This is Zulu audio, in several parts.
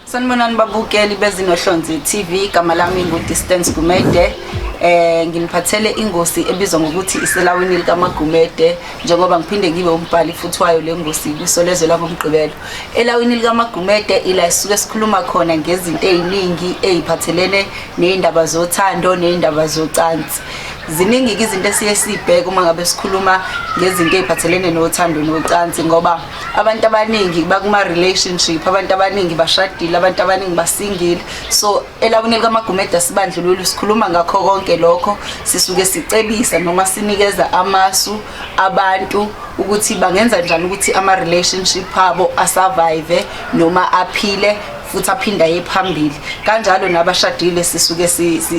Sanibonani babukeli bezinohlonze TV, igama lami ngu-Distance Gumede. Nginiphathele ingosi ebizwa ngokuthi iselawini likaMagumede, njengoba ngiphinde ngibe umbhali futhi wayo le ngosi kwiSolezwe langoMgqibelo. Elawini likaMagumede ila sisuke sikhuluma khona ngezinto ey'ningi ey'phathelene ney'ndaba zothando ney'ndaba zocansi. Ziningi-ke izinto esiye siy'bheke uma ngabe sikhuluma ngezinto ey'phathelene nothando nocansi, ngoba abantu abaningi bakuma-relationship, abantu abaningi bashadile, abantu abaningi basingile. So elawini likaMagumede asibandlululi, sikhuluma ngakho konke lokho. Sisuke sicebisa noma sinikeza amasu abantu ukuthi bangenza njani ukuthi ama-relationship abo asurvive noma aphile futhi aphinde aye phambili. Kanjalo nabashadile sisuke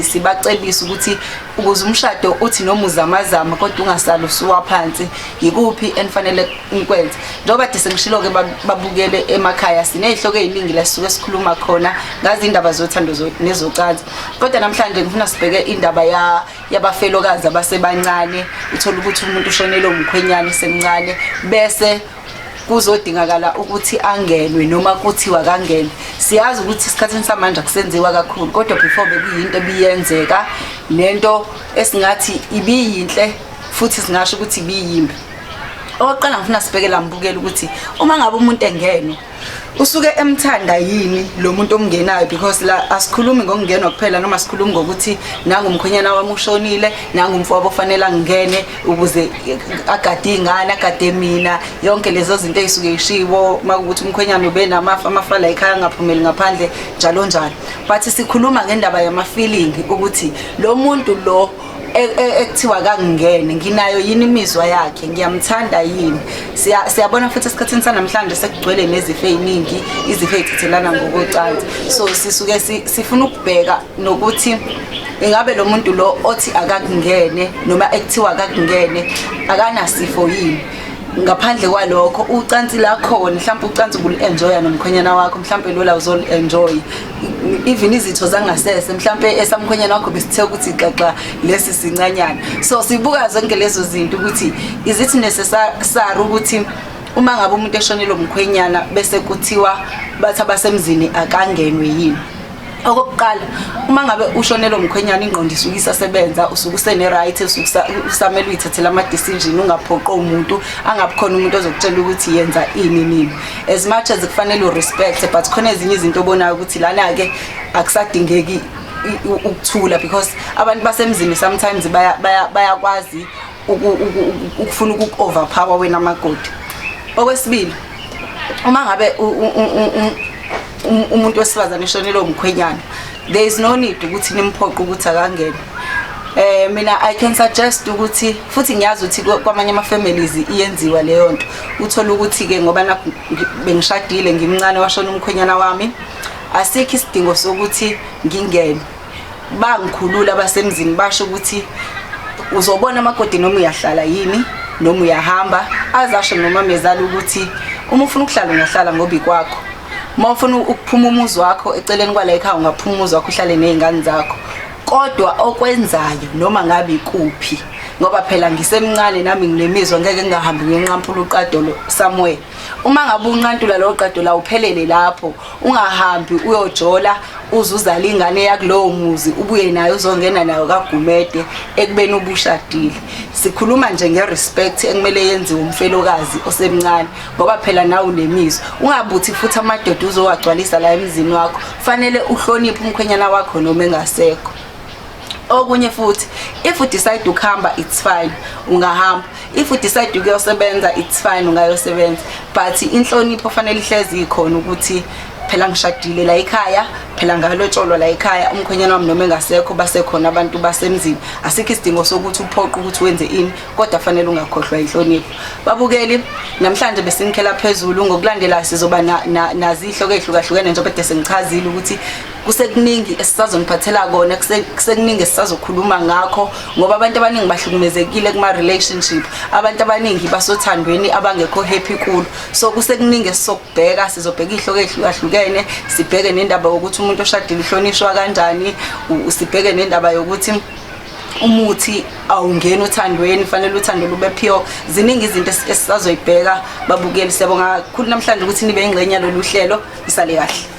sibacebisa ukuthi ukuze umshado uthi noma uzamazama kodwa ungasali usuwa phansi, yikuphi enifanele nikwenze. Njengoba kade sengishilo-ke babukele emakhaya, siney'hloko ey'ningi la sisuke sikhuluma khona ngazo iy'ndaba zothando nezocansi. Kodwa namhlanje ngifuna sibheke indaba yabafelokazi abasebancane. Uthola ukuthi umuntu ushonelwe umkhwenyana esemncane, bese kuzodingakala ukuthi angenwe noma kuthiwa kangenwe. Siyazi ukuthi esikhathini samanje akusenziwa kakhulu, kodwa before bekuyinto ebiyenzeka, nento esingathi ibiyinhle futhi singasho ukuthi ibiyimbi. Okokuqala ngifuna sibheke la mbukelo ukuthi uma ngabe umuntu engenwa usuke emthanda yini lo muntu omngenayo, because la asikhulumi ngokungenwa kuphela, noma sikhulumi ngokuthi nangu umkhwenyana wami ushonile, nangu umfowabo ofanele angene ukuze agade iy'ngane, agade mina, yonke lezo zinto ey'suke y'shiwo uma kuwukuthi umkhwenyana ube namafa, amafa la ekhaya angaphumeli ngaphandle, njalo njalo. But sikhuluma ngendaba yama-feeling, ukuthi lo muntu lo ekuthiwa kangingene, nginayo yini imizwa yakhe, ngiyamthanda yini. Siyabona futhi esikhathini sanamhlanje sekugcwele nezifo ey'ningi, izifo ey'thathelana ngokocansi. So sisuke sifuna ukubheka nokuthi ingabe lo muntu lo othi akakungene noma ekuthiwa akakungene akanasifo yini. Ngaphandle kwalokho, ucansi lakhona, mhlawumpe ucansi ubulu-enjoya nomkhwenyana wakho, mhlawumpe lola uzolu-enjoy, even izitho zangasese mhlawumpe esamkhwenyana wakho besithe ukuthi xaxa lesi sincanyana. So sibuka zonke lezo zinto ukuthi is it necessary ukuthi uma ngabe umuntu eshonelwe umkhwenyana bese kuthiwa bathi abasemzini akangenwe yini. Okokuqala, uma ngabe ushonelwe umkhwenyana, ingqondo isuke isasebenza, usuke usene-right, usuke usamele uyithathele ama-decision, ungaphoqwa umuntu, angabi khona umuntu ozokutshela ukuthi yenza ini nini. As much as kufanele urespect, but khona ezinye izinto obonayo ukuthi lana-ke akusadingeki ukuthula, because abantu basemzini sometimes bayakwazi ukufuna ukuku-overpower wena makoti. Okwesibili, uma ngabe umuntu wesifazane eshonelwe umkhwenyana, there is no need ukuthi nimphoqe ukuthi akangene. Mina I can suggest ukuthi, futhi ngiyazi ukuthi kwamanye ama families iyenziwa leyo nto, uthola ukuthi ke ngoba nakhu bengishadile ngimncane, washona umkhwenyana wami, asikho isidingo sokuthi ngingene, bangikhulula abasemzini, basho ukuthi uzobona amakoti noma uyahlala yini noma uyahamba, azasho noma mezala ukuthi uma ufuna ukuhlala ungahlala ngoba ikwakho, uma ufuna ukuphuma umuzi wakho eceleni kwala ekhaya ungaphuma umuzi wakho uhlale ney'ngane zakho, kodwa okwenzayo noma ngabe ikuphi, ngoba phela ngisemncane nami nginemizwa, ngeke ngingahambi nginqampula uqadolo somewhere. Uma ngabe unqantula lowo qadolo awuphelele lapho, ungahambi uyojola uze uzale ingane yakulowo muzi, ubuye nayo uzongena nayo kaGumede ekubeni ubushadile. Sikhuluma nje nge-respect ekumele yenziwe umfelokazi osemncane, ngoba phela nawe unemizwa. Ungabuthi futhi amadoda uzowagcwalisa la emzini wakho, fanele uhloniphe umkhwenyana wakho noma engasekho. Okunye futhi, if you decide ukuhamba, it's fine, ungahamba. If you decide ukuyosebenza, it's fine, ungayosebenza, but inhlonipho fanele ihlezi ikhona, ukuthi phela ngishadile la ekhaya, phela ngalotsholwa la ekhaya, umkhwenyana wami noma engasekho basekhona abantu basemzini. Asikho isidingo sokuthi uphoqe ukuthi wenze ini, kodwa fanele ungakhohlwa inhlonipho. Babukeli, namhlanje besinikhela phezulu. Ngokulandelayo sizoba nazi ihloko ey'hlukahlukene, njengoba kade sengichazile ukuthi kusekuningi esisazoniphathela kona, kusekuningi esisazokhuluma ngakho, ngoba abantu abaningi bahlukumezekile kuma-relationship, abantu abaningi basothandweni abangekho happy kulo. So kusekuningi esizokubheka, sizobheka iy'hloko ey'hlukahlukene, sibheke nendaba yokuthi umuntu oshadile uhlonishwa kanjani, sibheke nendaba yokuthi Umuthi awungeni othandweni, fanele uthando lube pure. Ziningi izinto esisazoyibheka, babukeli. Siyabonga kakhulu namhlanje ukuthi nibe ingxenye yalolu hlelo. Isale kahle.